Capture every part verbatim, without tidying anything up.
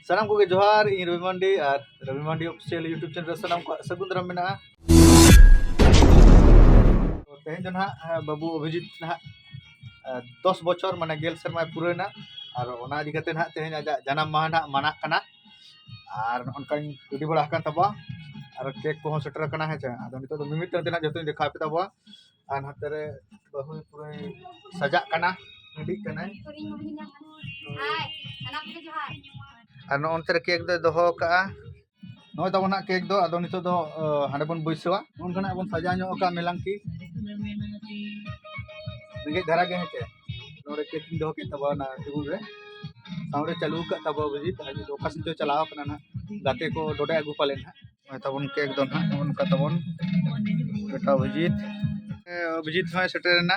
ᱥᱟᱱᱟᱢ ᱠᱚᱜᱮ ᱡᱚᱦᱟᱨ, ᱤᱧ ᱨᱚᱵᱤ ᱢᱟᱱᱰᱤ ᱟᱨ ᱨᱚᱵᱤ ᱢᱟᱱᱰᱤ ᱚᱯᱷᱤᱥᱤᱭᱟᱞ YouTube ᱪᱮᱱᱮᱞ ᱨᱮ ᱥᱟᱱᱟᱢ ᱠᱚᱣᱟᱜ ᱥᱟᱹᱜᱩᱱ ᱫᱟᱨᱟᱢ ᱢᱮᱱᱟᱜᱼᱟ᱾ ᱛᱮᱦᱮᱧ ᱫᱚ ᱱᱟᱦᱟᱜ, ᱮ, ᱵᱟᱹᱵᱩ ᱚᱵᱷᱤᱡᱤᱛ ᱱᱟᱦᱟᱜ, ᱮ, ᱫᱚᱥ ᱵᱚᱪᱷᱚᱨ, ᱢᱟᱱᱮ ᱜᱮᱞ ᱥᱮᱨᱢᱟᱭ ᱯᱩᱨᱟᱹᱣᱮᱱᱟ᱾ ᱟᱨ ᱚᱱᱟ ᱤᱫᱤ ᱠᱟᱛᱮ ᱱᱟᱦᱟᱜ ᱛᱮᱦᱮᱧ ᱟᱡᱟᱜ ᱡᱟᱱᱟᱢ ᱢᱟᱦᱟ ᱱᱟᱦᱟᱜ ᱢᱟᱱᱟᱜ ᱠᱟᱱᱟ᱾ ᱟᱨ ᱱᱚᱜᱼᱚ ᱱᱚᱝᱠᱟᱧ ᱨᱮᱰᱤ ᱵᱟᱲᱟ ᱟᱠᱟᱱ ᱛᱟᱵᱚᱣᱟ᱾ ᱟᱨ ᱠᱮᱠ ᱠᱚᱦᱚᱸ ᱥᱮᱴᱮᱨ ᱟᱠᱟᱱᱟ, ᱦᱮᱸ ᱪᱮ? ᱟᱫᱚ ᱱᱤᱛᱚᱜ ᱫᱚ ᱢᱤᱢᱤᱫ ᱛᱮ ᱱᱟᱦᱟᱜ ᱡᱚᱛᱚᱧ ᱫᱮᱠᱷᱟᱣ ᱟᱯᱮ ᱛᱟᱵᱚᱣᱟ᱾ ᱟᱨ ᱱᱚᱛᱮ ᱨᱮ ᱵᱟᱹᱦᱩᱭ ᱯᱩᱨᱟᱹᱭ ᱥᱟᱡᱟᱜ ᱠᱟᱱᱟ, ᱨᱮᱰᱤᱜ ᱠᱟᱱᱟᱭ᱾ ᱟᱨ ᱱᱚᱜᱼᱚ ᱱᱚᱛᱮ ᱨᱮ ᱠᱮᱠ ᱫᱚᱭ ᱫᱚᱦᱚ ᱟᱠᱟᱜᱼᱟ᱾ ᱱᱚᱜᱼᱚᱭ ᱛᱟᱵᱚᱱ ᱦᱟᱸᱜ ᱠᱮᱠ ᱫᱚ, ᱟᱫᱚ ᱱᱤᱛᱚᱜ ᱫᱚ, ᱚ, ᱦᱟᱸᱰᱮ ᱵᱚᱱ ᱵᱟᱹᱭᱥᱟᱹᱣᱟ᱾ ᱚᱱᱠᱟᱱᱟᱜ ᱵᱚᱱ ᱥᱟᱡᱟᱣ ᱧᱚᱜ ᱟᱠᱟᱫ ᱢᱮᱞᱟᱝᱠᱤ᱾ ᱨᱮᱸᱜᱮᱡ ᱫᱷᱟᱨᱟ ᱜᱮ, ᱦᱮᱸ ᱪᱮ? ᱱᱚᱰᱮ ᱠᱮᱠ ᱤᱧ ᱫᱚᱦᱚ ᱠᱮᱫ ᱛᱟᱵᱚᱱᱟ ᱚᱱᱟ ᱴᱮᱵᱩᱞ ᱨᱮ᱾ ᱥᱟᱣᱩᱱᱰ ᱮ ᱪᱟᱹᱞᱩ ᱟᱠᱟᱫ ᱛᱟᱵᱚᱱᱟ ᱚᱵᱷᱤᱡᱤᱛ, ᱟᱡ ᱫᱚ ᱚᱠᱟ ᱥᱮᱱ ᱪᱚᱭ ᱪᱟᱞᱟᱣ ᱟᱠᱟᱱᱟ ᱱᱟᱦᱟᱜ, ᱜᱟᱛᱮ ᱠᱚ ᱰᱚᱰᱮ ᱟᱹᱜᱩ ᱯᱟᱞᱮ ᱱᱟᱦᱟᱜ᱾ ᱱᱚᱜᱼᱚᱭ ᱛᱟᱵᱚᱱ ᱠᱮᱠ ᱫᱚ ᱱᱟᱦᱟᱜ ᱱᱚᱜᱼᱚ ᱱᱚᱝᱠᱟ ᱛᱟᱵᱚᱱ ᱵᱮᱴᱟ ᱚᱵᱷᱤᱡᱤᱛ᱾ ᱮ, ᱚᱵᱷᱤᱡᱤᱛ ᱦᱚᱸᱭ ᱥᱮᱴᱮᱨᱮᱱᱟ᱾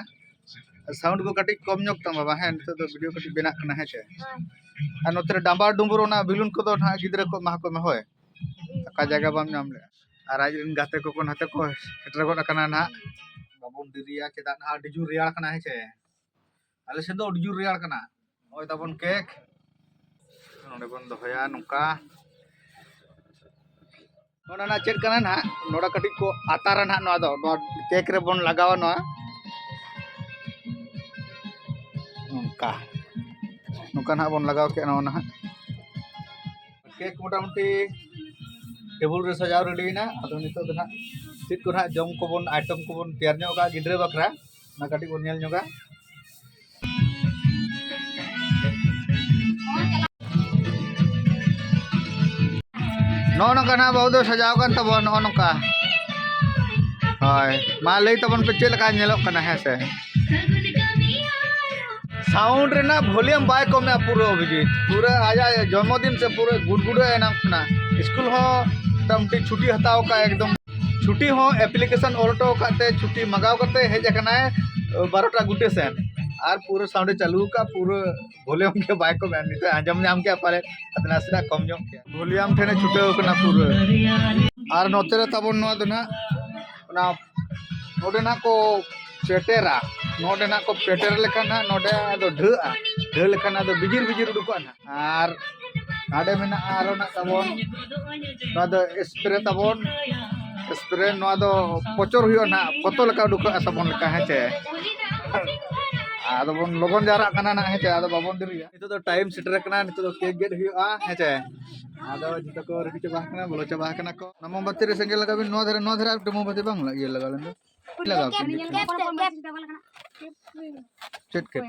ᱥᱟᱣᱩᱱᱰ ᱠᱚ ᱠᱟᱹᱴᱤᱡ ᱠᱚᱢ ᱧᱚᱜ ᱛᱟᱢ ᱵᱟᱵᱟ, ᱦᱮᱸ, ᱱᱤᱛᱚᱜ ᱫᱚ ᱵᱷᱤᱰᱤᱭᱳ ᱠᱟᱹᱴᱤᱡ ᱵᱮᱱᱟᱜ ᱠᱟᱱᱟ, ᱦᱮᱸ ᱪᱮ? ᱟᱨ ᱱᱚᱛᱮ ᱨᱮ ᱰᱟᱢᱵᱟᱨ ᱰᱩᱢᱵᱩᱨ ᱚᱱᱟ ᱵᱮᱞᱩᱱ ᱠᱚᱫᱚ ᱱᱟᱦᱟᱜ ᱜᱤᱫᱽᱨᱟᱹ ᱠᱚ ᱮᱢᱟ ᱠᱚ ᱢᱮ, ᱦᱳᱭ᱾ ᱴᱟᱠᱟ ᱡᱟᱭᱜᱟ ᱵᱟᱢ ᱧᱟᱢ ᱞᱮᱜᱼᱟ᱾ ᱟᱨ ᱟᱡ ᱨᱮᱱ ᱜᱟᱛᱮ ᱠᱚᱠᱚ ᱱᱟᱛᱮ ᱠᱚ ᱥᱮᱴᱮᱨ ᱜᱚᱫ ᱟᱠᱟᱱᱟ ᱱᱟᱦᱟᱜ᱾ ᱵᱟᱵᱚᱱ ᱫᱮᱨᱤᱭᱟ, ᱪᱮᱫᱟᱜ ᱱᱟᱦᱟᱜ ᱟᱹᱰᱤ ᱡᱳᱨ ᱨᱮᱭᱟᱲ ᱠᱟᱱᱟ, ᱦᱮᱸ ᱪᱮ? ᱟᱞᱮ ᱥᱮᱫ ᱫᱚ ᱟᱹᱰᱤ ᱡᱳᱨ ᱨᱮᱭᱟᱲ ᱠᱟᱱᱟ᱾ ᱱᱚᱜᱼᱚᱭ ᱛᱟᱵᱚᱱ ᱠᱮᱠ, ᱱᱚᱰᱮ ᱵᱚᱱ ᱫᱚᱦᱚᱭᱟ ᱱᱚᱝᱠᱟ᱾ ᱱᱚᱰᱮ ᱱᱟᱜ ᱪᱮᱫ ᱠᱟᱱᱟ ᱱᱟᱦᱟᱜ, ᱱᱚᱰᱮ ᱠᱟᱹᱴᱤᱡ ᱠᱚ ᱟᱛᱟᱨᱟ ᱱᱟᱦᱟᱜ ᱱᱚᱣᱟ ᱫᱚ, ᱱᱚᱣᱟ ᱠᱮᱠ ᱨᱮᱵᱚᱱ ᱞᱟᱜᱟᱣᱟ ᱱᱚᱣᱟ᱾ ᱱᱚᱝᱠᱟ, ᱱᱚᱝᱠᱟ ᱱᱟᱦᱟᱜ ᱵᱚᱱ ᱞᱟᱜᱟᱣ ᱠᱮᱜᱼᱟ ᱱᱚᱣᱟ ᱱᱟᱦᱟᱜ᱾ ᱠᱮᱠ ᱢᱚᱴᱟᱢᱩᱴᱤ ᱴᱮᱵᱩᱞ ᱨᱮ ᱥᱟᱡᱟᱣ ᱨᱮᱰᱤᱭᱮᱱᱟ᱾ ᱟᱫᱚ ᱱᱤᱛᱚᱜ ᱫᱚ ᱱᱟᱦᱟᱜ ᱪᱮᱫ ᱠᱚ ᱱᱟᱦᱟᱜ ᱡᱚᱢ ᱠᱚᱵᱚᱱ, ᱟᱭᱴᱮᱢ ᱠᱚᱵᱚᱱ ᱛᱮᱭᱟᱨ ᱧᱚᱜ ᱠᱟᱜᱼᱟ ᱜᱤᱫᱽᱨᱟᱹ ᱵᱟᱠᱷᱨᱟ, ᱚᱱᱟ ᱠᱟᱹᱴᱤᱡ ᱵᱚᱱ ᱧᱮᱞ ᱧᱚᱜᱟ᱾ ᱱᱚᱜᱼᱚ ᱱᱚᱝᱠᱟ ᱱᱟᱦᱟᱜ ᱵᱟᱹᱦᱩ ᱫᱚ ᱥᱟᱡᱟᱣ ᱠᱟᱱ ᱛᱟᱵᱚᱱᱟ, ᱱᱚᱜᱼᱚ ᱱᱚᱝᱠᱟ᱾ ᱦᱳᱭ, ᱢᱟ ᱞᱟᱹᱭ ᱛᱟᱵᱚᱱ ᱯᱮ ᱪᱮᱫ ᱞᱮᱠᱟ ᱧᱮᱞᱚᱜ ᱠᱟᱱᱟ, ᱦᱮᱸ ᱥᱮ? ᱥᱟᱣᱩᱱᱰ ᱨᱮᱱᱟᱜ ᱵᱷᱚᱞᱤᱭᱟᱢ ᱵᱟᱭ ᱠᱚᱢᱮᱜᱼᱟ ᱯᱩᱨᱟᱹ ᱚᱵᱷᱤᱡᱤᱛ, ᱯᱩᱨᱟᱹ ᱟᱭᱟᱜ ᱡᱚᱱᱢᱚᱫᱤᱱ ᱥᱮ ᱯᱩᱨᱟᱹ ᱜᱩᱰᱜᱩᱰᱟᱹ ᱮᱱᱟᱝ ᱠᱟᱱᱟ᱾ ᱥᱠᱩᱞ ᱦᱚᱸ ᱢᱚᱴᱟᱢᱩᱴᱤ ᱪᱷᱩᱴᱤ ᱦᱟᱛᱟᱣ ᱠᱟᱜᱼᱟ ᱮᱠᱫᱚᱢ᱾ ᱪᱷᱩᱴᱤ ᱦᱚᱸ ᱮᱯᱞᱤᱠᱮᱥᱚᱱ ᱚᱞ ᱦᱚᱴᱚ ᱟᱠᱟᱫ ᱛᱮ ᱪᱷᱩᱴᱤ ᱢᱟᱜᱟᱣ ᱠᱟᱛᱮ ᱦᱮᱡ ᱟᱠᱟᱱᱟᱭ ᱵᱟᱨᱚᱴᱟ ᱜᱩᱴᱮ ᱥᱮᱱ᱾ ᱟᱨ ᱯᱩᱨᱟᱹ ᱥᱟᱣᱩᱱᱰ ᱮ ᱪᱟᱹᱞᱩ ᱟᱠᱟᱫᱼᱟ, ᱯᱩᱨᱟᱹ ᱵᱷᱚᱞᱤᱭᱟᱢ ᱜᱮ ᱵᱟᱭ ᱠᱚᱢᱮᱜᱼᱟ᱾ ᱱᱤᱛᱚᱜ ᱟᱸᱡᱚᱢ ᱧᱟᱢ ᱠᱮᱜᱼᱟ ᱯᱟᱞᱮ, ᱟᱫᱚ ᱱᱟᱥᱮᱱᱟᱜ ᱠᱚᱢ ᱧᱚᱜ ᱠᱮᱜᱼᱟ᱾ ᱵᱷᱚᱞᱤᱭᱟᱢ ᱴᱷᱮᱱᱮ ᱪᱷᱩᱴᱟᱹᱣ ᱠᱟᱱᱟ ᱯᱩᱨᱟᱹ᱾ ᱟᱨ ᱱᱚᱛᱮ ᱨᱮ ᱛᱟᱵᱚᱱ ᱱᱚᱣᱟ ᱫᱚ ᱱᱟᱦᱟᱜ ᱚᱱᱟ ᱱᱚᱰᱮ ᱱᱟᱦᱟᱜ ᱠᱚ ᱯᱮᱴᱮᱨᱟ᱾ ᱱᱚᱰᱮ ᱱᱟᱜ ᱠᱚ ᱯᱮᱴᱮᱨ ᱞᱮᱠᱷᱟᱱ ᱱᱟᱜ ᱱᱚᱰᱮ ᱟᱫᱚ ᱰᱷᱟᱹᱜᱼᱟ᱾ ᱰᱷᱟᱹ ᱞᱮᱠᱷᱟᱱ ᱟᱫᱚ ᱵᱤᱡᱤᱨ ᱵᱤᱡᱤᱨ ᱩᱰᱩᱠᱚᱜᱼᱟ ᱱᱟᱜ᱾ ᱟᱨ ᱱᱟᱰᱮ ᱢᱮᱱᱟᱜᱼᱟ ᱟᱨᱚ ᱱᱟᱜ ᱛᱟᱵᱚᱱ, ᱱᱚᱣᱟ ᱫᱚ ᱥᱯᱨᱮ ᱛᱟᱵᱚᱱ᱾ ᱥᱯᱨᱮ ᱱᱚᱣᱟ ᱫᱚ ᱯᱚᱪᱚᱨ ᱦᱩᱭᱩᱜᱼᱟ ᱱᱟᱜ, ᱯᱷᱚᱛᱚ ᱞᱮᱠᱟ ᱩᱰᱩᱠᱚᱜᱼᱟ ᱥᱟᱵᱚᱱ ᱞᱮᱠᱟ, ᱦᱮᱸ ᱪᱮ? ᱟᱫᱚ ᱵᱚᱱ ᱞᱚᱜᱚᱱ ᱡᱟᱣᱨᱟᱜ ᱠᱟᱱᱟ ᱱᱟᱜ, ᱦᱮᱸ ᱪᱮ? ᱟᱫᱚ ᱵᱟᱵᱚᱱ ᱫᱮᱨᱤᱭᱟ᱾ ᱱᱤᱛᱚᱜ ᱫᱚ ᱴᱟᱭᱤᱢ ᱥᱮᱴᱮᱨ ᱟᱠᱟᱱᱟ, ᱱᱤᱛᱚᱜ ᱫᱚ ᱠᱮᱠ ᱜᱮᱫ ᱦᱩᱭᱩᱜᱼᱟ, ᱦᱮᱸ ᱪᱮ? ᱟᱫᱚ ᱡᱚᱛᱚ ᱠᱚ ᱨᱮᱰᱤ ᱪᱟᱵᱟ ᱟᱠᱟᱱᱟ, ᱵᱚᱞᱚ ᱪᱟᱵᱟ ᱟᱠᱟᱱᱟ ᱠᱚ᱾ ᱚᱱᱟ ᱢᱳᱢᱵᱟᱛᱤ ᱨᱮ ᱥᱮᱸᱜᱮᱞ ᱞᱟᱜᱟᱣ ᱵᱤᱱ, ᱱᱚᱣᱟ ᱫᱷᱟᱨᱮ, ᱱᱚᱣᱟ ᱫᱷᱟᱨᱮ ᱟᱨ ᱢᱤᱫᱴᱮᱱ ᱢᱳᱢᱵᱟᱛᱤ ᱵᱟᱝ ᱞᱟᱜᱟᱣ, ᱤᱭᱟᱹ ᱞᱟᱜᱟᱣ ᱞᱮᱱ ᱫᱚ᱾ ᱞᱟᱜᱟᱣ ᱠᱤᱱ᱾ ᱪᱮᱫ ᱠᱮᱫ?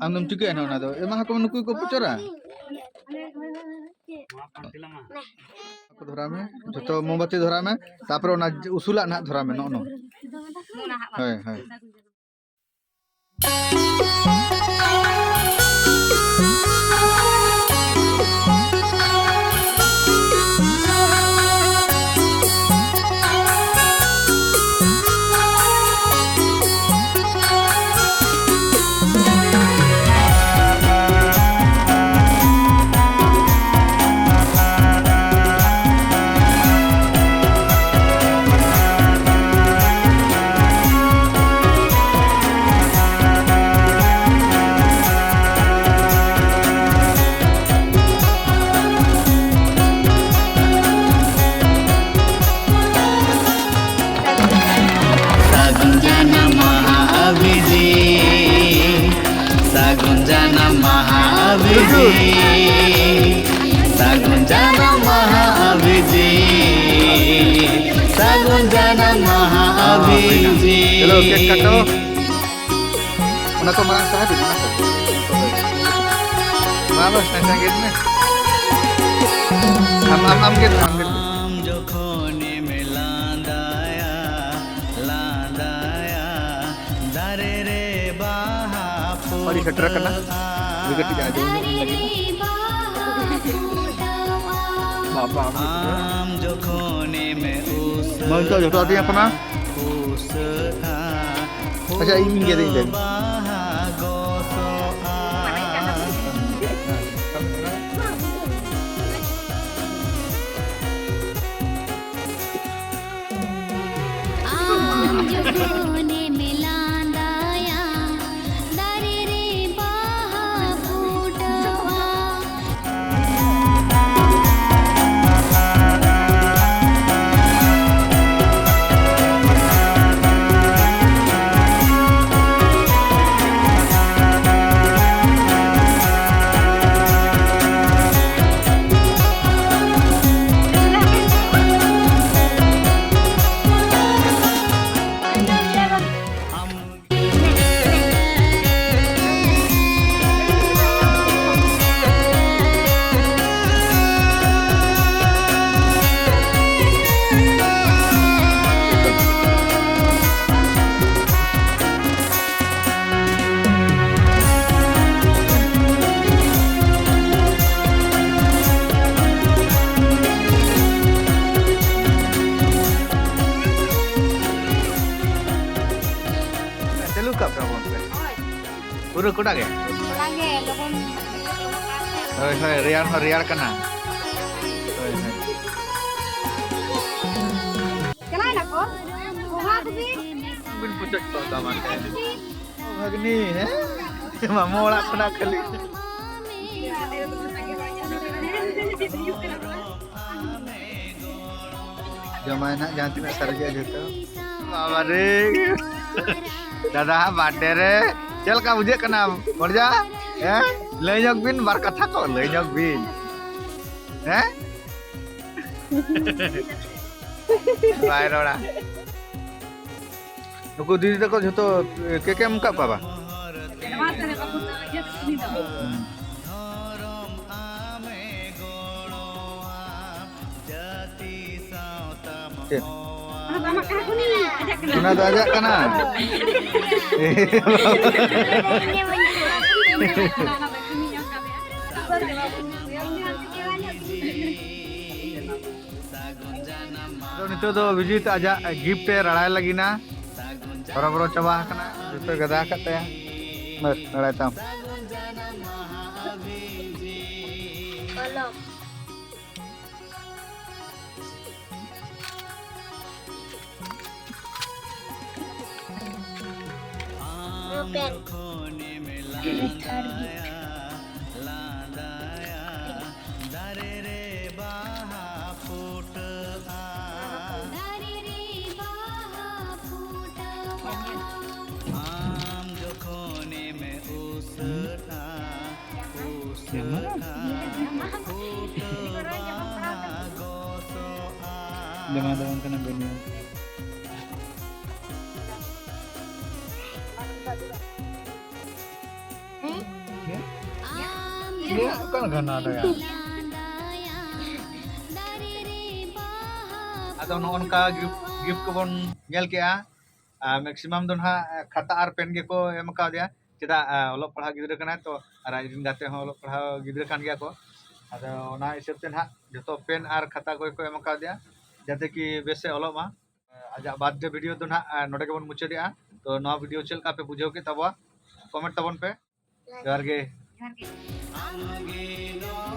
ᱟᱢᱫᱚᱢ ᱪᱤᱠᱟᱹᱭᱮᱱᱟ ᱚᱱᱟ ᱫᱚ? ᱮᱢᱟ ᱟᱠᱚ ᱢᱮ, ᱱᱩᱠᱩ ᱠᱚ ᱯᱚᱪᱚᱨᱟ᱾ ᱟᱠᱚ ᱫᱷᱚᱨᱟᱣ ᱢᱮ, ᱡᱚᱛᱚ ᱢᱳᱢᱵᱟᱛᱤ ᱫᱷᱚᱨᱟᱣ ᱢᱮ, ᱛᱟᱯᱚᱨᱮ ᱚᱱᱟ ᱩᱥᱩᱞᱟᱜ ᱱᱟᱦᱟᱜ ᱫᱷᱚᱨᱟᱣ ᱢᱮ, ᱱᱚᱜᱼᱚ ᱱᱚᱣᱟ᱾ ᱦᱳᱭ, ᱦᱳᱭ᱾ ᱥᱟᱹᱜᱩᱱ ᱡᱟᱱᱟᱢ ᱢᱟᱦᱟ ᱟᱹᱵᱤᱡᱤ, ᱥᱟᱹᱜᱩᱱ ᱡᱟᱱᱟᱢ ᱢᱟᱦᱟ ᱟᱹᱵᱤᱡᱤ, ᱥᱟᱹᱜᱩᱱ ᱡᱟᱱᱟᱢ ᱢᱟᱦᱟ ᱟᱹᱵᱤᱡᱤ, ᱥᱟᱹᱜᱩᱱ ᱡᱟᱱᱟᱢ ᱢᱟᱦᱟ ᱟᱹᱵᱤᱡᱤ᱾ ᱪᱚᱞᱚ, ᱠᱮᱠ ᱠᱟᱴᱚ᱾ ᱚᱱᱟ ᱠᱚ ᱢᱟᱲᱟᱝ ᱥᱟᱦᱟ ᱵᱤᱱ, ᱚᱱᱟ ᱠᱚ᱾ ᱵᱟᱝ, ᱵᱟᱝ, ᱥᱟᱸᱜᱮ ᱢᱮ᱾ ᱟᱢ, ᱟᱢ, ᱟᱢ ᱜᱮ, ᱟᱢ ᱜᱮ᱾ ᱟᱢ ᱡᱚᱠᱷᱚᱱᱮᱢ ᱞᱟᱸᱫᱟᱭᱟ, ᱞᱟᱸᱫᱟᱭᱟ, ᱫᱟᱨᱮ ᱨᱮ ᱵᱟᱦᱟ ᱟᱹᱰᱤ ᱥᱮᱴᱮᱨ ᱟᱠᱟᱱᱟ᱾ ᱯᱷᱩᱴᱟᱹᱜᱼᱟ᱾ ᱩᱱᱤ ᱠᱟᱹᱴᱤᱡ ᱟᱸᱡᱚᱢ ᱧᱚᱜ ᱞᱟᱹᱜᱤᱫ᱾ ᱵᱟᱵᱟ, ᱟᱢ ᱡᱚᱠᱷᱚᱱᱮᱢ ᱩᱥᱟᱹᱜᱼᱟ, ᱢᱟᱹᱭ ᱫᱚ ᱡᱚᱛᱚ ᱟᱹᱛᱤᱧ ᱟᱠᱟᱱᱟ᱾ ᱩᱥᱟᱹᱜᱼᱟ, ᱟᱪᱪᱷᱟ, ᱤᱧ ᱜᱮᱫ ᱤᱧ ᱫᱮᱱ᱾ ᱵᱟᱦᱟ ᱜᱚᱥᱚᱜᱼᱟ᱾ ᱜᱚᱱᱮᱢ ᱞᱟᱸᱫᱟᱭᱟ, ᱫᱟᱨᱮ ᱨᱮ ᱵᱟᱦᱟ ᱯᱷᱩᱴᱟᱹᱣᱟ᱾ ᱪᱟᱹᱞᱩ ᱠᱟᱜ ᱯᱮ ᱵᱚᱱ ᱯᱮ᱾ ᱦᱳᱭ᱾ ᱯᱩᱨᱟᱹ ᱠᱚᱰᱟ ᱜᱮ? ᱠᱚᱰᱟ ᱜᱮ, ᱞᱚᱜᱚᱱ᱾ ᱦᱳᱭ, ᱦᱳᱭ, ᱨᱮᱭᱟᱲ ᱦᱚᱸ ᱨᱮᱭᱟᱲ ᱠᱟᱱᱟ᱾ ᱦᱳᱭ, ᱦᱳᱭ᱾ ᱪᱟᱞᱟᱣ ᱱᱟᱠᱚ? ᱜᱚᱜᱚ ᱠᱚᱜᱮ? ᱵᱤᱱ ᱯᱩᱪᱷᱟᱹᱜ ᱠᱚ ᱫᱟᱢᱟ ᱠᱟᱭ᱾ ᱵᱷᱟᱜᱽᱱᱤ, ᱦᱮᱸ? ᱢᱟᱢᱚ ᱚᱲᱟᱜ ᱠᱷᱚᱱᱟᱜ ᱠᱷᱟᱹᱞᱤ᱾ ᱡᱚᱢᱟᱭ ᱱᱟᱜ ᱡᱟᱦᱟᱸ ᱛᱤᱱᱟᱹᱜ ᱥᱟᱨᱮᱡᱚᱜᱼᱟ ᱡᱚᱛᱚ᱾ ᱵᱟᱵᱟ ᱨᱮ᱾ ᱫᱟᱫᱟ ᱦᱟᱜ ᱵᱟᱨᱛᱷᱰᱮ ᱨᱮ ᱪᱮᱫ ᱞᱮᱠᱟ ᱵᱩᱡᱷᱟᱹᱜ ᱠᱟᱱᱟ ᱢᱚᱨᱡᱟ? ᱦᱮᱸ? ᱞᱟᱹᱭ ᱧᱚᱜ ᱵᱤᱱ ᱵᱟᱨ ᱠᱟᱛᱷᱟ ᱠᱚ, ᱞᱟᱹᱭ ᱧᱚᱜ ᱵᱤᱱ᱾ ᱦᱮᱸ? ᱵᱟᱭ ᱨᱚᱲᱟ᱾ ᱱᱩᱠᱩ ᱫᱤᱫᱤ ᱛᱟᱠᱚ ᱡᱷᱚᱛᱚ ᱠᱮᱠ ᱮᱢ ᱟᱠᱟᱫ ᱠᱚᱣᱟ ᱵᱟ? ᱱᱚᱣᱟ ᱛᱮ ᱵᱟᱠᱚ ᱤᱭᱟᱹ ᱩᱱᱤ ᱫᱚ᱾ ᱪᱮᱫ? ᱚᱱᱟ ᱫᱚ ᱟᱢᱟᱜ ᱠᱟᱱᱟ ᱠᱩᱱᱤ, ᱟᱡᱟᱜ ᱠᱟᱱᱟ᱾ ᱚᱱᱟ ᱫᱚ ᱟᱡᱟᱜ ᱠᱟᱱᱟ᱾ ᱟᱫᱚ ᱱᱤᱛᱚᱜ ᱫᱚ ᱵᱤᱡᱤᱛ ᱟᱡᱟᱜ ᱜᱤᱯᱷᱴ ᱮ ᱨᱟᱲᱟᱭ ᱞᱟᱹᱜᱤᱫ ᱱᱟ᱾ ᱦᱚᱨᱚᱵᱚᱨᱚ ᱪᱟᱵᱟ ᱟᱠᱟᱱᱟ, ᱡᱚᱛᱚᱭ ᱜᱟᱫᱟ ᱟᱠᱟᱫ ᱛᱟᱭᱟ᱾ ᱵᱮᱥ, ᱨᱟᱲᱟᱭ ᱛᱟᱢ᱾ pen. ᱡᱚᱠᱷᱚᱱᱮᱢ ᱞᱟᱸᱫᱟᱭᱟ, ᱞᱟᱸᱫᱟᱭᱟ, ᱫᱟᱨᱮ ᱨᱮ ᱵᱟᱦᱟ ᱯᱷᱩᱴᱟᱹᱜᱼᱟ᱾ ᱫᱟᱨᱮ ᱨᱮ ᱵᱟᱦᱟ ᱯᱷᱩᱴᱟᱹᱣᱟ᱾ ᱟᱢ ᱡᱚᱠᱷᱚᱱᱮᱢ ᱩᱥᱟᱹᱫᱼᱟ, ᱩᱥᱟᱹᱫᱼᱟ, ᱯᱷᱩᱴᱟᱹᱣ ᱵᱟᱦᱟ ᱜᱚᱥᱚᱜᱼᱟ᱾ ᱡᱟᱢᱟ ᱫᱚ ᱵᱟᱝ ᱠᱟᱱᱟ, ᱵᱟᱹᱱᱩᱜᱼᱟ᱾ ᱟᱢ ᱪᱮᱫ ᱚᱠᱟ ᱞᱮᱠᱟ ᱱᱟᱰᱟᱭᱟ? ᱞᱟᱸᱫᱟᱭᱟ, ᱫᱟᱨᱮ ᱨᱮ ᱵᱟᱦᱟ ᱟᱫᱚ ᱱᱚᱜᱼᱚ ᱱᱚᱝᱠᱟ ᱜᱤᱯᱷᱴ ᱠᱚᱵᱚᱱ ᱧᱮᱞ ᱠᱮᱜᱼᱟ᱾ ᱟᱨ ᱢᱮᱠᱥᱤᱢᱟᱢ ᱫᱚ ᱱᱟᱦᱟᱜ ᱠᱷᱟᱛᱟ ᱟᱨ ᱯᱮᱱ ᱜᱮᱠᱚ ᱮᱢ ᱠᱟᱣᱫᱮᱭᱟ᱾ ᱪᱮᱫᱟᱜ? ᱟᱨ ᱚᱞᱚᱜ ᱯᱟᱲᱦᱟᱣ ᱜᱤᱫᱽᱨᱟᱹ ᱠᱟᱱᱟᱭ ᱛᱚ, ᱟᱨ ᱟᱡ ᱨᱮᱱ ᱜᱟᱛᱮ ᱦᱚᱸ ᱚᱞᱚᱜ ᱯᱟᱲᱦᱟᱣ ᱜᱤᱫᱽᱨᱟᱹ ᱠᱟᱱ ᱜᱮᱭᱟ ᱠᱚ᱾ ᱟᱫᱚ ᱚᱱᱟ ᱦᱤᱥᱟᱹᱵ ᱛᱮ ᱱᱟᱦᱟᱜ ᱡᱚᱛᱚ ᱯᱮᱱ ᱟᱨ ᱠᱷᱟᱛᱟ ᱠᱚᱜᱮ ᱠᱚ ᱮᱢ ᱠᱟᱣᱫᱮᱭᱟ, ᱡᱟᱛᱮ ᱠᱤ ᱵᱮᱥ ᱮ ᱚᱞᱚᱜ ᱢᱟ᱾ ᱟᱡᱟᱜ ᱵᱟᱨᱛᱷᱰᱮ ᱵᱷᱤᱰᱤᱭᱳ ᱫᱚ ᱱᱟᱦᱟᱜ ᱱᱚᱰᱮ ᱜᱮᱵᱚᱱ ᱢᱩᱪᱟᱹᱫᱮᱜᱼᱟ᱾ ᱛᱚ ᱱᱚᱣᱟ ᱵᱷᱤᱰᱤᱭᱳ ᱪᱮᱫ ᱞᱮᱠᱟ ᱯᱮ ᱵᱩᱡᱷᱟᱹᱣ ᱠᱮᱫ ᱛᱟᱵᱚᱣᱟ, ᱠᱚᱢᱮᱱᱴ ᱛᱟᱵᱚᱱ ᱯᱮ᱾ ᱡᱚᱦᱟᱨ ᱜᱮ᱾ ᱟᱢᱜᱮ ᱱᱚᱣᱟ